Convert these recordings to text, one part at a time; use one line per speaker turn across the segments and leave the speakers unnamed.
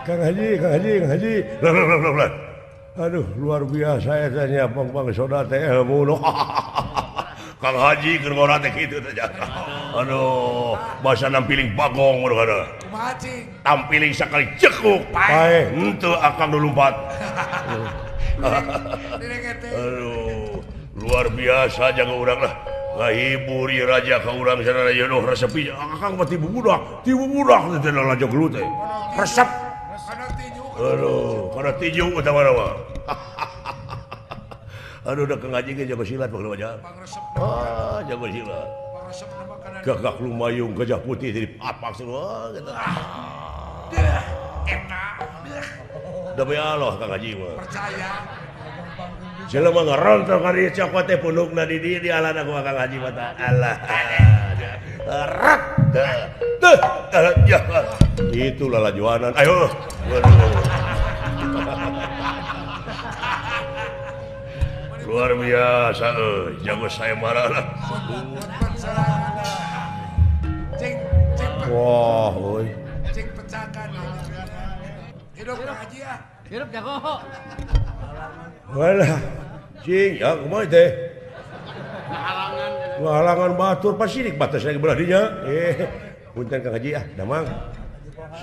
Kang Haji, Kang Haji, Kang Haji. Lah lah lah lah. Aduh, luar biasa eta nya pang-pang soda teh ilmu. Kang Haji keur ngora teh kitu teh. Aduh, basa nampiling bagong ngono kana.
Kumaha cing?
Tampiling sakali cekuk. Paeh, henteu akang nu lumpat. Aduh, luar biasa jaga urang lah. Ngahibur ieu raja ka urang sarana ieu duh resep ieu. Akang mah ti bubudak, ti bubudak teh lalajo gelut teh. Resep. Aduh, kana tinju eta mah. Aduh, udah Kang Haji ge jago silat pokokna mah. Ah, jago silat. Gagak lumayung gajah putih jadi papak semua gitu.
Enak.
Demi Allah Kang Haji mah.
Percaya.
Jelema ngarontok ka dieu cokot teh punukna di dieu dialana ku Kang Haji mah tah. Alah. Rak. Teh. Ya. Itu lalajuanan. Ayo. Waduh. Luar biasa euy, jago saya marah lah. Wah, euy.
Cing pecakan. Hidup Kang Haji ah.
Hidup jago.
Walah, cing, ya kumaha teh?
Ngahalangan.
Ngahalangan batur pasirik batas lagi belah dinya. Punten Kang Haji ah, damang.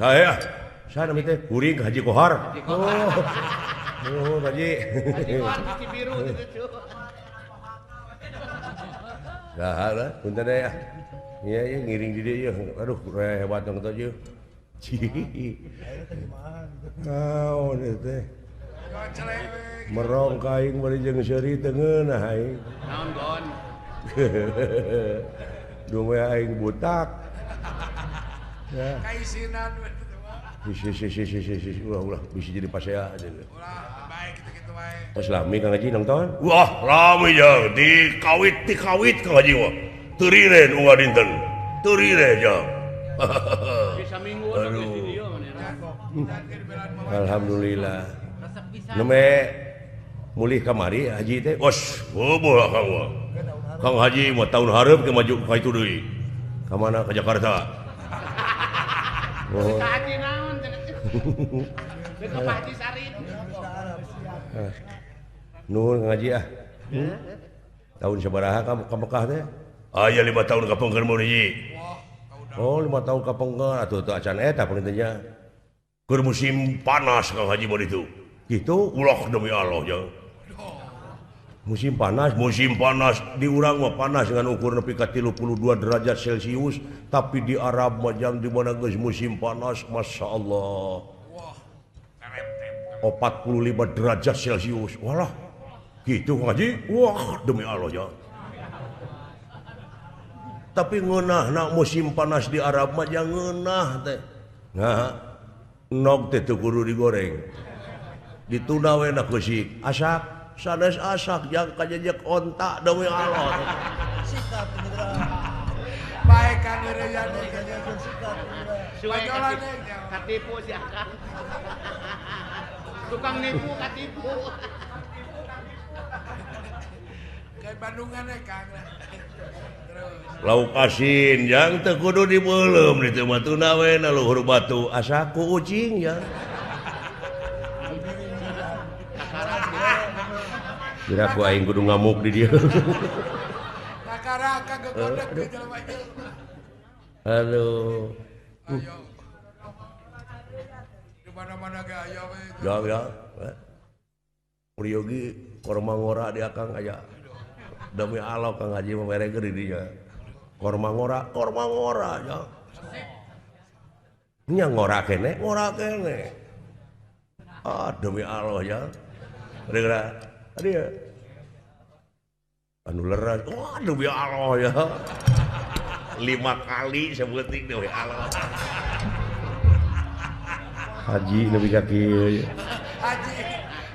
Saya saya nami teh kuring Kang Haji Kohar. Oh. Oh, Haji.
Haji Kohar kaki biru gitu.
Saha lah, punten deh ah. Iya, iya ngiring di dieu. Aduh, hebat dong teh ieu. Naon ieu teh? Merong ka aing bari jeung seuri teu ngeunah aing.
Naon gon?
Duh we aing butak. Ya.
Kaisinan we.
Si si si si si si ulah ulah bisa jadi pasea aja.
Ulah baik kitu-kitu wae.
Tos lami Kang Haji nonton? Wah, lami jang dikawit dikawit Kang Haji mah. Teu riren unggal dinten. Teu riren jang.
Bisa minggu geus di dieu manehna.
Alhamdulillah. Neme mulih kamari Haji teh. Wos, heueuh lah Kang mah. Kang Haji mah tahun hareup ke maju ka itu deui. Ka mana? Ka Jakarta. Oh.
Ka Haji naon cenah? Ka Pak Haji Sarip.
Nuhun Kang Haji ah. Tahun sabaraha ka Mekah teh? Aya 5 tahun ka pengker mun hiji. Oh, 5 tahun ka pengker atuh teu acan eta pangintennya. Keur musim panas Kang Haji mah ditu. Gitu ulah demi Allah jang. Musim panas di urang mah panas dengan ukur nepi ka 32 derajat Celcius, tapi di Arab mah jang di mana geus musim panas, Masya Allah. 45 derajat Celcius. Walah. Gitu Kang Haji. Wah, demi Allah jang. Tapi ngeunahna musim panas di Arab mah jang ngeunah teh. Nah, nog teh teu kudu digoreng. Ditunda we na keusik. Asak sanes asak jang kajejek onta demi Allah.
Sikap
baik kan ngeureuyana
Suwe katipu si akang. Tukang nipu katipu.
Kayak Bandungan we Kang.
Lauk asin jang teu kudu dibeuleum ditu mah tuna we na luhur batu asak ku ucing jang. Kira ku aing kudu ngamuk di dieu.
Kakaraka gegodeg di jelema ieu.
Aduh.
Ayo. Di mana-mana ge aya we.
Ya ya. Priyogi korma ngora di akang aya. Demi Allah Kang Haji mah mere di dinya. Korma ngora ya. Nya ngora kene, ngora kene. Ah demi Allah ya. Kira-kira tadi ya. Anu leras, wah demi Allah ya. 5 kali sebuting demi Allah. Haji nepi ka kieu.
Haji,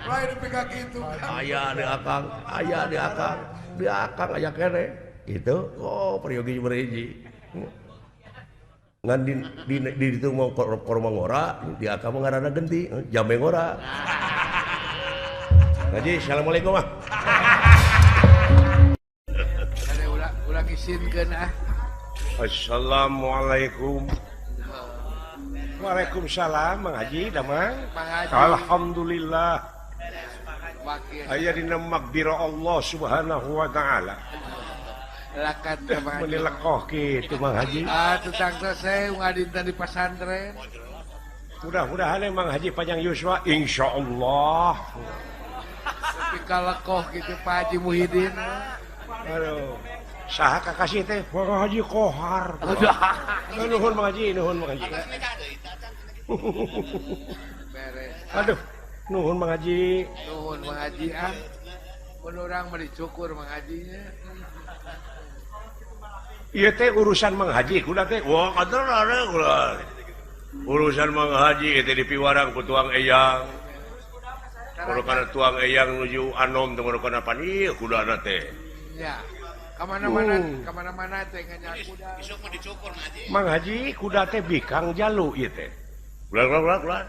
lain nepi ka kitu.
Aya di akang, aya di akang, di akang aya kene. Gitu. Oh, peryogi berhiji. Ngan di ditu mau korma ngora, di akang mah ngaranna genti, jambe ngora. Haji, assalamualaikum ah.
Ulah isinkeun ah.
Assalamualaikum. Waalaikumsalam Mang Haji damang. Alhamdulillah. Aya dina magdira Allah Subhanahu wa taala.
Lakat Mang Haji.
Meuni lekoh kitu Mang Haji.
Ah tutang selesai ngadinten di pasantren.
Mudah-mudahan Mang Haji panjang yuswa insyaallah.
Tapi kalekoh gitu Pak Haji Muhyiddin.
Aduh. Saha kakasih teh? Mang Haji Kohar. Nuhun Mang Haji, nuhun Mang Haji. Aduh, nuhun Mang Haji.
Nuhun Mang Haji ah. Mun urang mah dicukur Mang Hajinya.
Ieu teh urusan Mang Haji kuda teh. Wah, kaderana kula. Urusan Mang Haji teh dipiwarang ku tuang eyang. Kana tuang eyang nuju anom teh kana pan ieu kudana teh.
Ya. Kamana-mana, kamana-mana teh nganya kuda.
Isuk mah dicukur Mang Haji.
Mang Haji kuda teh bikang jalu ieu teh. Ulah ulah.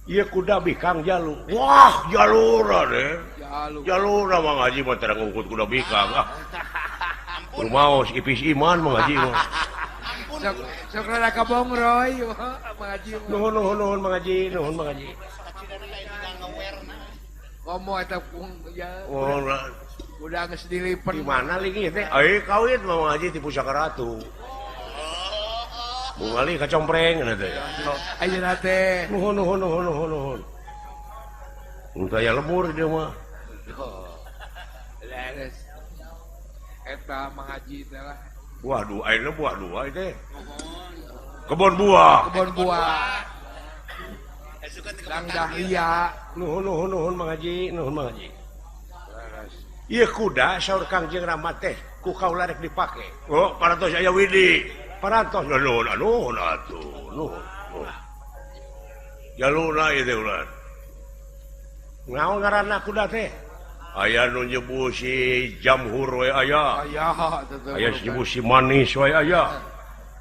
Ieu kuda bikang jalu. Wah, jalura deh. Jalura Mang Haji mah tara ngungkut kuda bikang. Ah. Rumaos ipis iman Mang Haji mah.
Sok sok rada kabongroy Mang Haji.
Nuhun nuhun nuhun Mang Haji, nuhun Mang Haji.
Komo eta ya. Udah geus dilipen.
Di mana lagi teh? Ai kawin Mang Haji di Pusaka Ratu. Bungali kacompreng geuna teh.
Ayeuna teh.
Nuhun nuhun nuhun nuhun nuhun. Mun aya lebur dia mah.
Leres. Eta Mang Haji teh lah.
Buah dua, ayeuna buah dua teh. Kebon buah.
Kebon buah. Lang dahlia.
Nuhun nuhun nuhun Mang Haji, nuhun Mang Haji. Ieu kuda saur Kangjeng Rama teh ku kaula rek dipake. Oh, parantos aya Widi. Parantos nuhun nuhun atuh, nuhun. Jaluna ieu teh ulah. Naon ngaranna kuda teh? Aya nu nyebut si Jamhur we aya.
Aya,
aya nyebut si Manis we aya.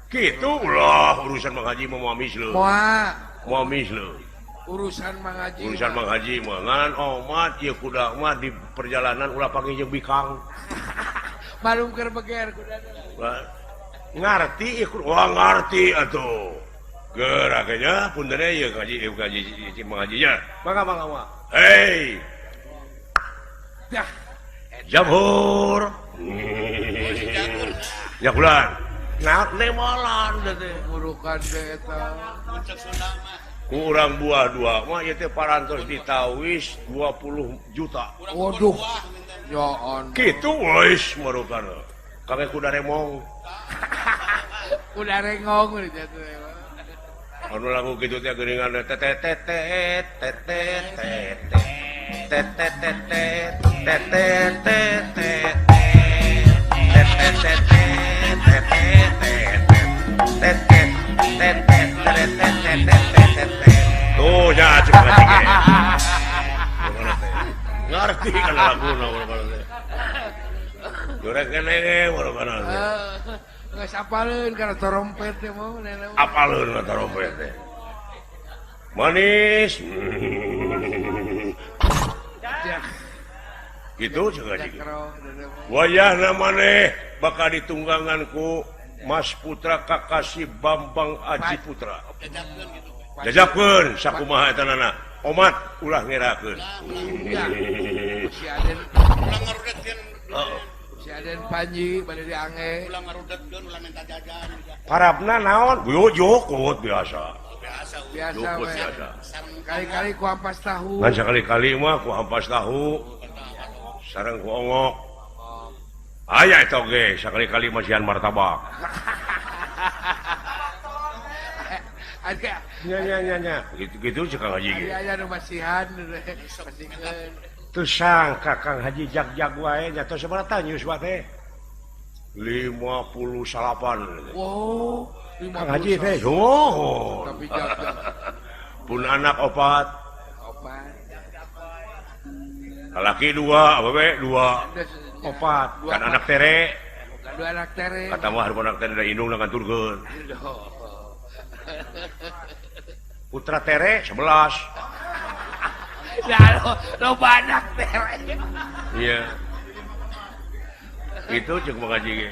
Kitu ulah urusan Mang Haji mah moal misleun.
Moal.
Moal misleun.
Urusan Mang Haji.
Urusan Mang Haji mah ngan omat ieu kuda mah di perjalanan ulah panggih jeung bikang.
Malum keur beger kuda.
Ngarti ieu wah ngarti atuh. Geura nya punten ieu ngaji ngaji Mang Haji nya. Mangga mangga mangga. Hei.
Dah.
Jamhur. Ya bulan. Nah, nemolan teh
murukan teh eta.
Kurang buah dua mah ieu teh parantos ditawis 20 juta.
Waduh. Ya on.
Kitu wis murukan. Kame kuda remong.
Kuda rengong teh.
Anu lagu kitu teh geuningan teh teh teh teh teh teh teh teh teh teh teh teh teh teh teh teh teh teh teh. Tuh ya cek ngaji. Ngarti kana laguna urang teh. Jorek keneh urang teh.
Geus apaleun kana trompet teh mah.
Apaleun kana trompet teh. Manis. Gitu cek ngaji. Wayahna maneh bakal ditunggangan ku Mas Putra Kakasih Bambang Aji Putra. Jajapkeun sakumaha eta nana. Omat ulah ngerakeun.
Si Aden
ulah ngarudetkeun.
Si Aden Panji bade diange.
Ulah ngarudetkeun, ulah minta jajan.
Parabna naon? Jukut biasa.
Biasa biasa. Kali-kali ku ampas tahu.
Ngan sakali-kali mah ku ampas tahu. Sareng ku ongok. Aya eta oge sakali-kali masihan martabak. Nya nya nya nya. Gitu-gitu cek Kang Haji ge.
Aya nu masihan masihkeun.
Teu sangka Kang Haji jag-jag wae nya tos sabaraha tahun yuswa teh? 58.
Wow,
Kang Haji teh. Oh.
Tapi jag-jag.
Pun anak opat.
Opat.
Laki dua, awewe dua. Opat. Kan anak tere.
Dua anak tere.
Kata mah anak tere da indung nganturkeun. Putra tere 11.
Ya loba anak tere.
Iya. Itu cek Mang Haji ge.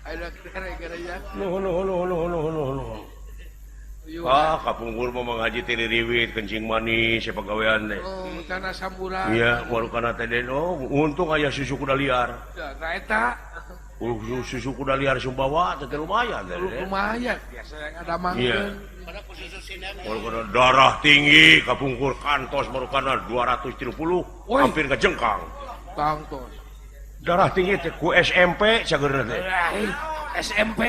Anak tere gara ya.
Nuhun nuhun nuhun nuhun nuhun nuhun. Ah, kapungkur mah Mang Haji teh diriwit kencing manis siapa gawean teh.
Oh, tanah samburan.
Iya, warukana teh den. Oh, untung aya susu kuda liar.
Nah, eta.
Susu kuda liar Sumbawa teh lumayan teh.
Lumayan, biasa yang ada mangkeun.
Warukana darah tinggi kapungkur kantos warukana 230 hampir ngejengkang.
Kantos.
Darah tinggi teh ku SMP sageurna teh.
SMP.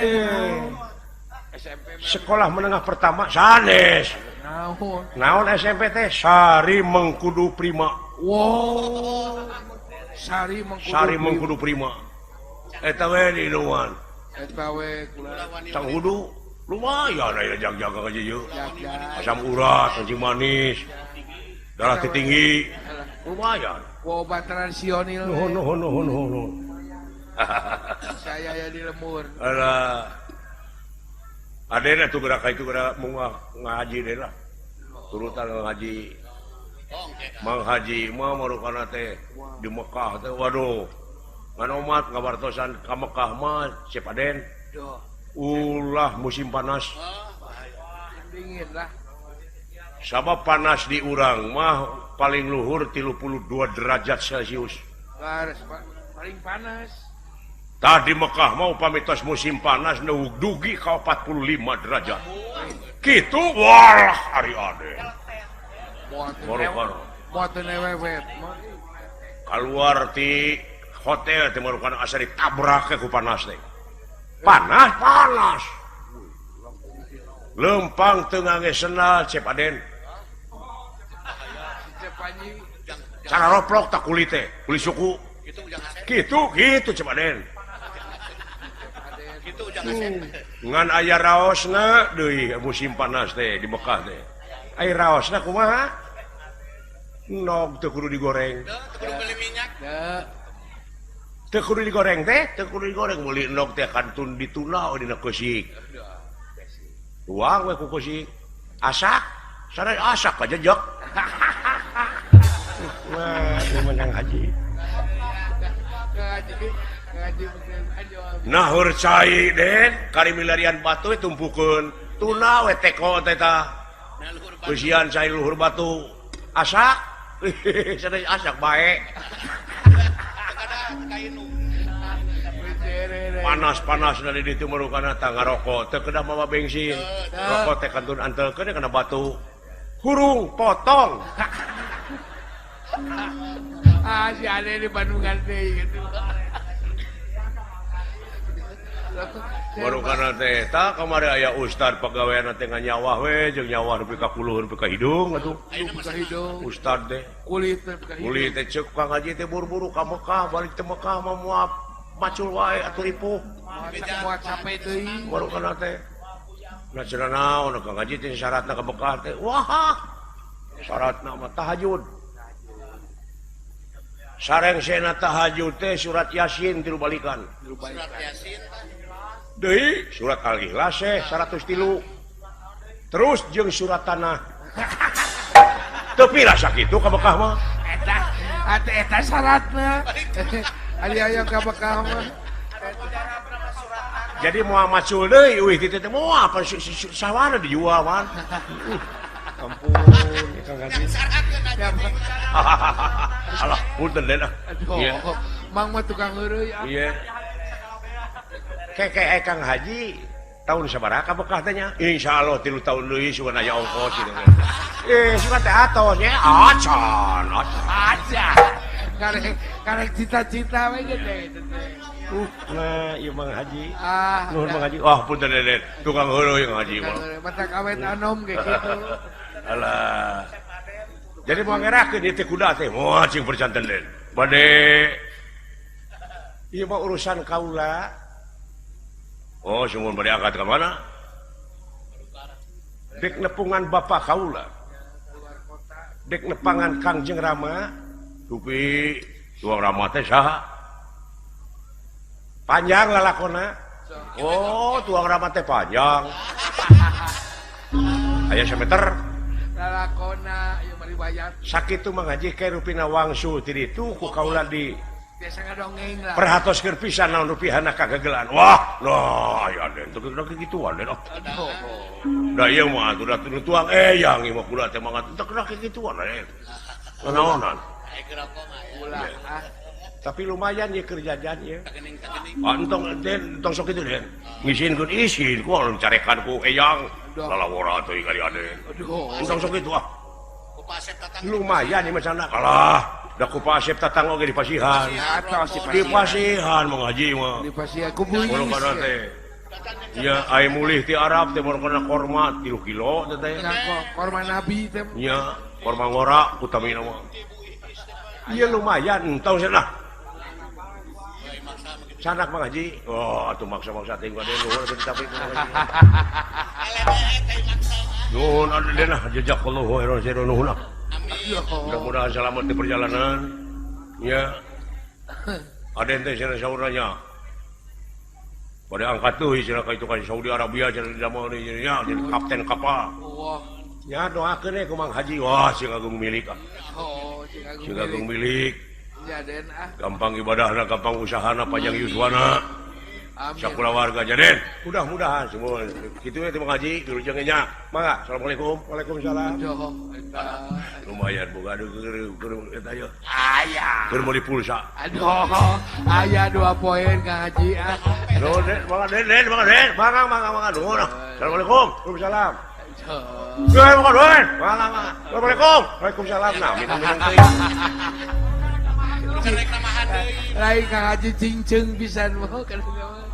SMP
sekolah menengah pertama sanes.
Naon?
Naon SMP teh Sari Mengkudu Prima.
Wow. Sari Mengkudu.
Sari Mengkudu Prima. Eta we di Inuan.
Eta we kula.
Sanghudu lumayan aya jag-jaga ka dieu. Asam urat, kencing manis, darah tinggi. Lumayan.
Ku obat tradisional.
Nuhun nuhun nuhun nuhun.
Saya ya di lemur.
Alah. Adena tuh gerak itu gerak mau ngaji deh lah, turutan ngaji, Mang Haji mah marukana teh di Mekah teh, waduh, ngan omat ngabartosan ka Mekah mah siapa den, ulah musim panas,
dingin lah,
sabab panas di urang mah paling luhur 32 derajat Celcius,
paling panas.
Tadi Mekah mau pamitos musim panas nu dugi ka 45 derajat. Kitu walah ari ade. Keluar ti hotel teh marukan asa ditabrak ku panas teh. Panas panas. Lempang teu ngangge sendal cep aden. Cara roplok tak kulit teh, kulit suku. Kitu kitu cep aden. Ngan aya raosna deui musim panas teh di Mekah teh. Aya raosna kumaha? Nog teu kudu digoreng.
Teu kudu beli minyak.
Teu kudu digoreng teh, teu kudu digoreng meuli nog teh kantun dituna dina keusik. Tuang we ku keusik. Asak, sarai asak kajejek. Wah, menang haji. Nahur cai den kari milarian batu tumpukeun tuna we teko teh tah beusian cai luhur batu asak sanes asak bae panas-panas dari ditu marukana tah ngarokok teu kedah mawa bensin rokok teh kantun antelkeun kana batu hurung potong.
Ah si ade di Bandungan teh gitu.
Baru karena teh tak kamari aya ustad pagawean teh nganyawah we jeung nyawah nepi ka kuluhur nepi ka hidung atuh. Ustad teh
kulit teh ka hidung.
Kulit teh ceuk Kang Haji teh buru-buru ka Mekah balik teh Mekah mah moal macul wae atuh ripuh.
Moal capek deui.
Baru karena teh nah cenah naon Kang Haji teh syaratna ka Mekah teh wah syaratna mah tahajud. Sareng sena tahajud teh surat Yasin tilu balikan.
Surat Yasin
deui surat Al-Ikhlas teh 103. Terus jeung surat tanah. Teu pira sakitu ka Mekah mah.
Eta atuh eta syaratna. Ari aya ka Mekah mah.
Jadi moal macul deui euy kitu teh moal apa sawana dijual man. Ampun, Kang Haji. Alah, punten den ah. Iya.
Mang mah tukang heureuy ah.
Iya. Keke Kang Haji tahun sabaraha ka Mekah teh nya? Insyaallah 3 tahun deui sugan aya ongkos kitu. Sugan teh atos nya. Acan, acan.
Acan. Karek cita-cita we gede teh.
Nah, ieu Mang Haji.
Ah,
nuhun Mang Haji. Wah, punten den. Tukang heureuy Kang Haji mah.
Mata kawet anom ge kitu.
Alah. Jadi mau ngerakeun ieu teh kuda teh. Moal cing percanten den. Bade ieu mah urusan kaula. Oh, sungguh bade angkat ka mana? Dek nepungan bapak kaula. Dek nepangan Kangjeng Rama. Dupi tuang Rama teh saha? Panjang lalakona. Oh, tuang Rama teh panjang. Aya sameter.
Lalakona ieu mah riwayat.
Sakitu mah ngaji ke rupina wangsul ti ditu ku kaula di
Biasa ngadongeng lah.
Perhatos keur pisan naon rupiahna kagagelan. Wah, nah aya den teu kira kikituan den.
Aduh.
Da ieu mah atuh da tuang eyang ieu mah kula teh mangga teu kira kikituan eh. Naonan.
Ulah ah.
Tapi lumayan ya keur jajan ieu. Ah entong den, entong sok kitu den. Ngisinkeun isin ku anu carekan ku eyang. Lalawora teuing kali aden.
Aduh.
Entong sok kitu ah. Lumayan ieu mah sana. Alah, da ku Pak Asep tatang oge dipasihan.
Atos
Dipasihan Mang Haji mah.
Dipasihan ku beuis.
Urang kana teh. Ya, ai mulih ti Arab teh baru kana korma 3 kilo teh teh.
Nya korma Nabi teh.
Nya, korma ngora utamina mah. Ieu lumayan entong cenah. Sanak Mang Haji. Oh, atuh maksa-maksa teh gade nuhun atuh tapi Mang Haji. Nuhun atuh den lah jazakallahu khairan sirun nuhun lah. Mudah-mudahan selamat di perjalanan. Ya. Aden teh cenah sauranya. Pada angkat tuh cenah ka itu ka Saudi Arabia cenah di zaman ini nya jadi kapten kapal.
Wah.
Ya doakeun we ku Mang Haji. Wah, sing agung milik ah.
Oh, sing agung.
Sing agung milik.
Ya den ah.
Gampang ibadahna, gampang usahana, panjang yuswana.
Amin.
Sakulawarga jaden. Mudah-mudahan semua kitu we teh Mang Haji wilujeng nya. Mangga. Assalamualaikum. Waalaikumsalam.
Aduh, eta.
Lumayan boga aduh keur eta ye.
Aya.
Keur meuli pulsa.
Aduh, aya 2 poin Kang Haji ah.
Nuhun den, mangga den, den, mangga den. Mangga mangga mangga nuhun. Assalamualaikum. Waalaikumsalam.
Aduh.
Eh, mangga den. Mangga mangga. Assalamualaikum. Waalaikumsalam. Nah, minum-minum teuing.
Lain Kang Haji cingceung pisan mah kana mah.